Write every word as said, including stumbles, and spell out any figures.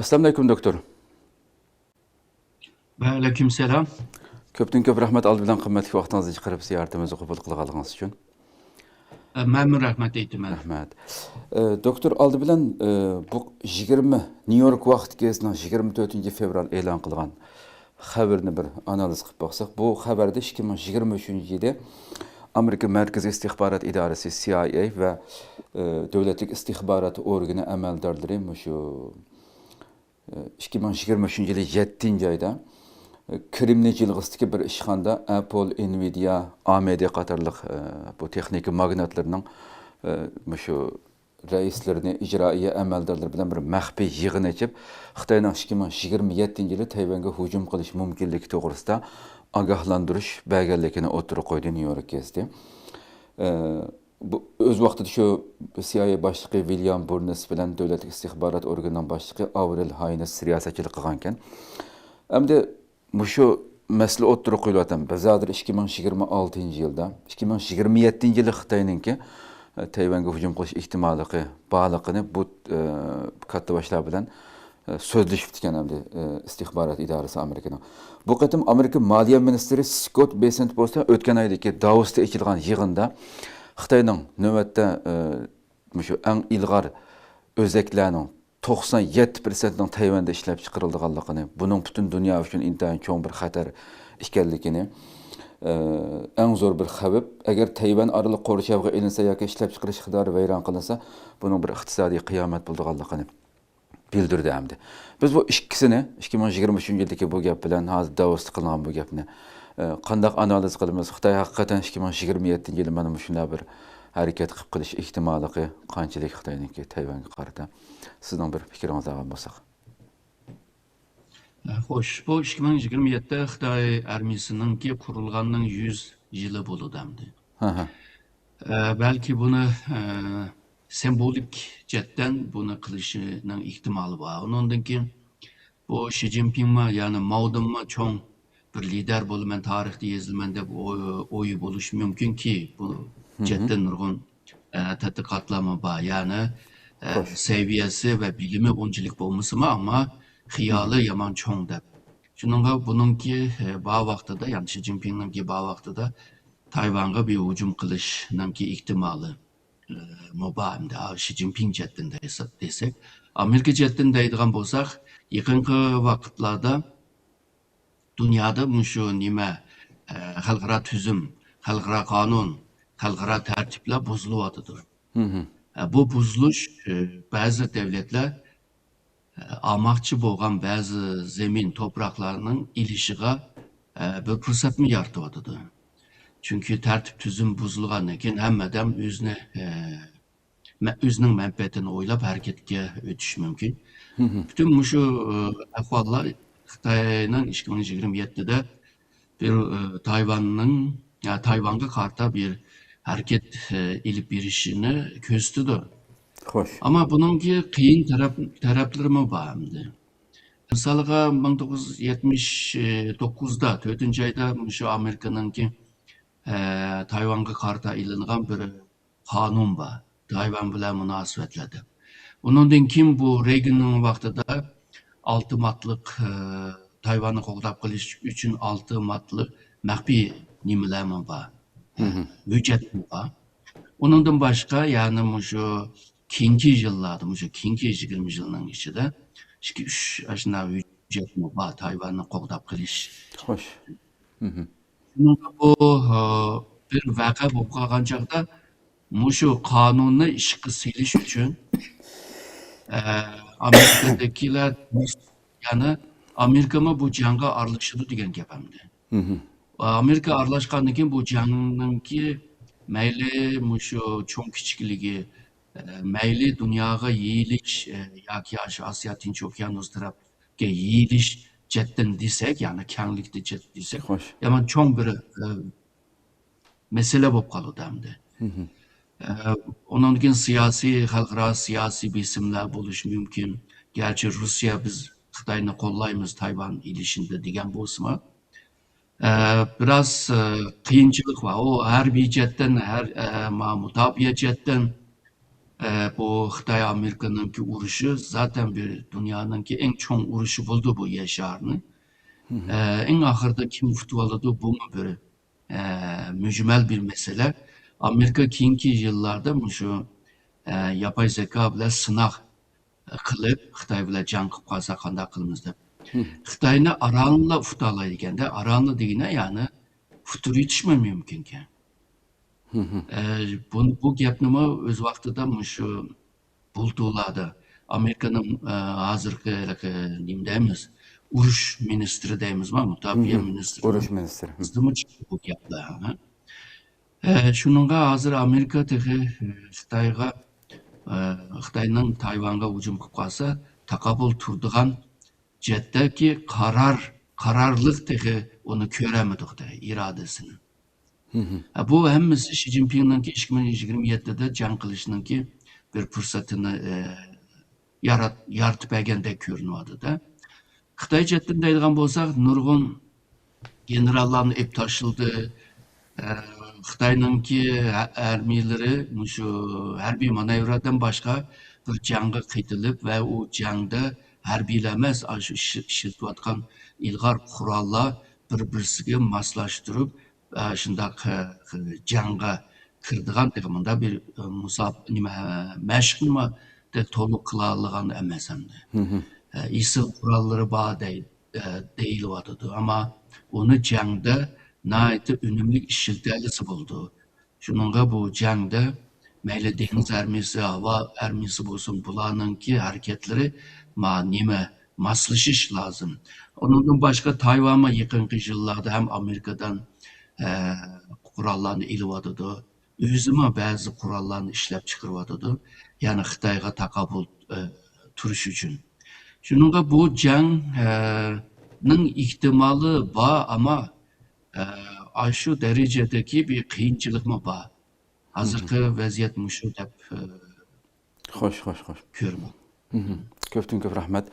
ئەسسالامۇئەلەيكۇم، دوكتور. ۋەئەلەيكۇم سالام. كۆپتىن كۆپ رەھمەت ئالدى بىلەن قىممەتلىك ۋاقتىڭىزنى چىقىرىپ زىيارىتىمىزنى قوبۇل قىلغانلىقىڭىز ئۈچۈن. ئە، مەنمۇ رەھمەت ئېيتىمەن. رەھمەت. ئە، دوكتور، ئالدى بىلەن، ئە، بۇ يىگىرمە، نيۇ يورك ۋاقتى گېزىتىنىڭ يىگىرمە تۆتىنچى فېۋرال ئېلان قىلغان خەۋىرىنى بىر ئانالىز قىلىپ باقساق، بۇ خەۋەردە ئىككى مىڭ يىگىرمە ئۈچىنچى يىلى ئامېرىكا مەركىزىي ئىستىخبارات ئىدارىسى، سى ئاي ئەي ۋە، ئە، دۆلەتلىك ئىستىخبارات ئورگىنى ئەمەلدارلىرى مۇشۇ ئىككى مىڭ يىگىرمە ئۈچىنچى يىلى يەتتىنچى ئايدا، ئى، كرېمنىي جىلغىسىدىكى بىر ئىشخانىدا ئەپل، ئېنۋىدىيا، ئامېدى قاتارلىق، ئى، بۇ تېخنىكا ماگناتلىرىنىڭ، ئى، مۇشۇ رەئىسلىرىنى، ئىجرائىيە ئەمەلدارلىرى بىلەن بىر مەخپىي يىغىن ئېچىپ، خىتاينىڭ ئىككى مىڭ يىگىرمە يەتتىنچى يىلى تەيۋەنگە ھۇجۇم قىلىش مۇمكىنلىكى توغرىسىدا ئاگاھلاندۇرۇش بەرگەنلىكىنى ئوتتۇرىغا قويدى نيۇ يورك گېزىتى. ئى، بۇ، ئۆز ۋاقتىدا شۇ سى ئاي ئەي باشلىقى ۋىليام بۇرنس بىلەن دۆلەتلىك ئىستىخبارات ئورگىنىنىڭ باشلىقى ئاۋرېل ھاينس رىياسەتچىلىك قىلغانىكەن. ئەمدى مۇشۇ مەسىلە ئوتتۇرىغا قويۇلۇۋاتىدۇ. بىز ھازىر ئىككى مىڭ يىگىرمە ئالتىنچى يىلدا، ئىككى مىڭ يىگىرمە يەتتىنچى يىلى خىتاينىڭكى، ئە، تەيۋەنگە ھۇجۇم قىلىش ئېھتىماللىقى بارلىقىنى بۇ، ئە، كاتتا باشلار بىلەن ئە، سۆزلىشىپتىكەن ئەمدى، ئە، ئىستىخبارات ئىدارىسى ئامېرىكىنىڭ. بۇ قېتىم ئامېرىكا مالىيە مىنىستىرى سكوت بېسسېنت بولسا ئۆتكەن ئايدىكى داۋوستا ئېچىلغان يىغىندا خىتاينىڭ نۆۋەتتە، ئە، مۇشۇ ئەڭ ئىلغار ئۆزەكلەرنىڭ توقسان يەتتە پىرسەنتنىڭ تەيۋەندە ئىشلەپ چىقىرىلىدىغانلىقىنى، بۇنىڭ پۈتۈن دۇنيا ئۈچۈن ئىنتايىن چوڭ بىر خەتەر ئىكەنلىكىنى، ئە، ئەڭ زور بىر خەۋپ، ئەگەر تەيۋەن ئارىلىق قورشاۋغا ئېلىنسا ياكى ئىشلەپ چىقىرىش ئىقتىدارى ۋەيران قىلىنسا، بۇنىڭ بىر ئىقتىسادىي قىيامەت بولىدىغانلىقىنى بىلدۈردى ئەمدى. بىز بۇ ئىككىسىنى، ئىككى مىڭ يىگىرمە ئۈچىنچى يىلدىكى بۇ گەپ بىلەن ھازىر داۋوستا قىلىنغان بۇ گەپنى، ئە، قانداق ئانالىز قىلىمىز؟ خىتاي ھەقىقەتەن ئىككى مىڭ يىگىرمە يەتتىنچى يىلى مانا مۇشۇنداق بىر ھەرىكەت قىلىپ قېلىش ئېھتىماللىقى قانچىلىك خىتاينىڭكى تەيۋەنگە قارىتا؟ سىزنىڭ بىر پىكرىڭىزنى ئالغان بولساق. ئە، خوش، بۇ ئىككى مىڭ يىگىرمە يەتتە خىتاي ئارمىيىسىنىڭكى قۇرۇلغاننىڭ يۈز يىلى بولىدۇ ئەمدى. ھە، ھە. ئە، بەلكى بۇنى، ئە، سىمۋولىك جەھەتتىن بۇنى قىلىشىنىڭ ئېھتىمالى بار. ئۇنىڭدىن كېيىن بۇ شى جىنپىڭمۇ، يەنى ماۋدىنمۇ چوڭ بىر لىدەر بولىمەن، تارىختا يېزىلىمەن دەپ ئوي، ئويى بولۇشى مۇمكىنكى، بۇ جەھەتتىن نۇرغۇن، ئە، تەتقىقاتلارمۇ بار. يەنى، ئە، سەۋىيەسى ۋە بىلىمى ئۇنچىلىك بولمىسىمۇ، ئەمما خىيالى يامان چوڭ دەپ. شۇنىڭغا بۇنىڭكى، ئە، بار ۋاقتىدا، يەنى شى جىنپىڭنىڭكى بار ۋاقتىدا تايۋانغا بىر ھۇجۇم قىلىشنىڭكى ئېھتىمالى، ئە، مۇ بار ئەمدى. ئا، شى جىنپىڭ جەھەتتىن دەيسە-، دېسەك، ئامېرىكا جەھەتتىن دەيدىغان بولساق، يېقىنقى ۋاقىتلاردا دۇنيادا مۇشۇ نېمە، ئە، خەلقئارا تۈزۈم، خەلقئارا قانۇن، خەلقئارا تەرتىپلەر بۇزۇلۇۋاتىدۇ. ئە، بۇ بۇزۇلۇش، ئە، بەزى دەۋلەتلەر، ئە، ئالماقچى بولغان بەزى زېمىن، توپراقلارنىڭ ئېلىشىغا، ئە، بىر پۇرسەتمۇ يارىتىۋاتىدۇ. چۈنكى تەرتىپ تۈزۈم بۇزۇلغاندىن كېيىن ھەممە ئادەم ئۆزىنى، ئە، مە-، ئۆزىنىڭ مەنپەئەتىنى ئويلاپ ھەرىكەتكە ئۆتۈشى مۇمكىن. پۈتۈن مۇشۇ، ئە، ئەھۋاللار خىتاينىڭ ئىككى مىڭ يىگىرمە يەتتىدە بىر، ئە، تايۋاننىڭ، يا، تايۋانغا قارىتا بىر ھەرىكەت، ئە، ئېلىپ بېرىشىنى كۆرسىتىدۇ. خوش. ئەمما بۇنىڭكى قىيىن تەرەپ-، تەرەپلىرىمۇ بار ئەمدى. مىسالغا، مىڭ توققۇز يۈز يەتمىش توققۇزدا، تۆتىنچى ئايدا مۇشۇ ئامېرىكىنىڭكى، ئە، تايۋانغا قارىتا ئېلىنغان بىر قانۇن بار، تايۋان بىلەن مۇناسىۋەتلەر دەپ. ئۇنىڭدىن كېيىن بۇ رېيگىننىڭ ۋاقتىدا ئالتە ماددىلىق، ئە، تايۋاننى قوغداپ قېلىش ئۈچۈن ئالتە ماددىلىق مەخپىي نېمىلەرمۇ بار، ھۆججەتمۇ بار. ئۇنىڭدىن باشقا، يەنى مۇشۇ كېيىنكى يىللاردا، مۇشۇ كېيىنكى يىگىرمە يىلنىڭ ئىچىدە ئىككى، ئۈچ ئاشۇنداق ھۆججەتمۇ بار، تايۋاننى قوغداپ قېلىش. خوش. شۇنىڭغا بۇ، ئە، بىر ۋەقە بولۇپ قالغان چاغدا مۇشۇ قانۇننى ئىشقا سېلىش ئۈچۈن، ئە، ئامېرىكىدىكىلەر، يەنى ئامېرىكىمۇ بۇ جەڭگە ئارىلىشىدۇ دېگەن گەپ ئەمدى. ئامېرىكا ئارىلاشقاندىن كېيىن بۇ جەڭنىڭكى مەيلى مۇشۇ چوڭ كىچىكلىكى، ئە، مەيلى دۇنياغا يېيىلىش، ئە، ياكى ئاشۇ ئاسىيا تىنچ ئوكيانۇس تەرەپكە يېيىلىش جەھەتتىن دېسەك، يەنى كەڭلىكتە جەھەتتىن دېسەك، خوش. يامان چوڭ بىر، ئە، مەسىلە بولۇپ قالىدۇ ئەمدى. ئە، ئۇنىڭدىن كېيىن سىياسىي، خەلقئارا سىياسىي بېسىملار بولۇشى مۇمكىن. گەرچە رۇسىيە بىز خىتاينى قوللايمىز تايۋان ئېلىشىندا دېگەن بولسىمۇ، ئە، بىراز، ئە، قىيىنچىلىق بار. ئۇ ھەربىي جەھەتتىن، ھەر، ئە، ما-، مۇداپىئە جەھەتتىن، ئە، بۇ خىتاي ئامېرىكىنىڭكى ئۇرۇشى زاتەن بىر دۇنيانىڭكى ئەڭ چوڭ ئۇرۇشى بولدى بۇ يەر شارىنىڭ. ئە، ئەڭ ئاخىرىدا كىم ئۇتۇۋالىدۇ، بۇمۇ بىر، ئە، مۈجمەل بىر مەسىلە. ئامېرىكا كېيىنكى يىللاردا مۇشۇ، ئە، ياپاي زېكا بىلەن سىناق قىلىپ، خىتاي بىلەن جەڭ قىلىپ قالسا قانداق قىلىمىز دەپ. خىتاينى ئارانلا ئۇتالايدىكەندە، ئارانلا دېگىنە يەنى ئۇتتۇرۇۋېتىشمۇ مۇمكىنكەن. ئە، بۇ، بۇ گەپنىمۇ ئۆز ۋاقتىدا مۇشۇ بۇلتۇرلاردا ئامېرىكىنىڭ، ئە، ھازىرقى ھېلىقى نېمە دەيمىز، ئۇرۇش مىنىستىرى دەيمىزما، مۇداپىئە مىنىستىرى ئۇرۇش مىنىستىرى. بىزدىمۇ چىقتى بۇ گەپلەر. ھە؟ ئە، شۇنىڭغا ھازىر ئامېرىكا تېخى، ئە، خىتايغا، ئە، خىتاينىڭ تايۋانغا ھۇجۇم قىلىپ قالسا، تاقابىل تۇرىدىغان جەھەتتىكى قارار، قارارلىق تېخى ئۇنى كۆرەلمىدۇق دە، ئىرادىسىنى. ھە، بۇ ھەممىسى شى جىنپىڭنىڭكى ئىككى مىڭ يىگىرمە يەتتىدە جەڭ قىلىشنىڭكى بىر پۇرسىتىنى، ئە، يارات-، يارىتىپ بەرگەندەك كۆرۈنۈۋاتىدۇ. خىتاي جەھەتتىن دەيدىغان بولساق، نۇرغۇن گېنېراللارنى ئېلىپ تاشلىدى. ئە، خىتاينىڭكى ھە-، ھەربىيلىرى مۇشۇ ھەربىي مانېۋىردىن باشقا بىر جەڭگە قېتىلىپ ۋە ئۇ جەڭدە ھەربىيلەر ئەمەس، ئاشۇ ئىش-، ئىشلىتىۋاتقان ئىلغار قوراللار بىر-بىرسىگە ماسلاشتۇرۇپ، ئە، شۇنداق، ئە، جەڭگە كىرىدىغان تېخى مۇنداق بىر، ئە، مۇساب-، نېمە، مەشىقنىمۇ تولۇق قىلالىغان ئەمەس ئەمدى. ئە، ئېسىل قوراللىرى بار دەي-، ئە، دېيىلىۋاتىدۇ. ئەمما ئۇنى جەڭدە ناھايىتى ئۈنۈملۈك ئىشلىتەلىسە بولىدۇ. شۇنىڭغا بۇ جەڭدە مەيلى دېڭىز ئارمىيەسى، ھاۋا ئارمىيەسى بولسۇن، بۇلارنىڭكى ھەرىكەتلىرى ما-، نېمە، ماسلىشىش لازىم. ئۇنىڭدىن باشقا تايۋانمۇ يېقىنقى يىللاردا ھەم ئامېرىكىدىن، ئە، قوراللارنى ئېلىۋاتىدۇ. ئۆزىمۇ بەزى قوراللارنى ئىشلەپ چىقىرىۋاتىدۇ. يەنى خىتايغا تاقابىل، ئە، تۇرۇش ئۈچۈن. شۇنىڭغا بۇ جەڭ، ئە، نىڭ ئېھتىمالى بار، ئەمما، ئە، ئاشۇ دەرىجىدىكى بىر قىيىنچىلىقمۇ بار. ھازىرقى ۋەزىيەت مۇشۇ دەپ، ئە، خوش، خوش، خوش. كۆرىمەن. كۆپتىن كۆپ رەھمەت.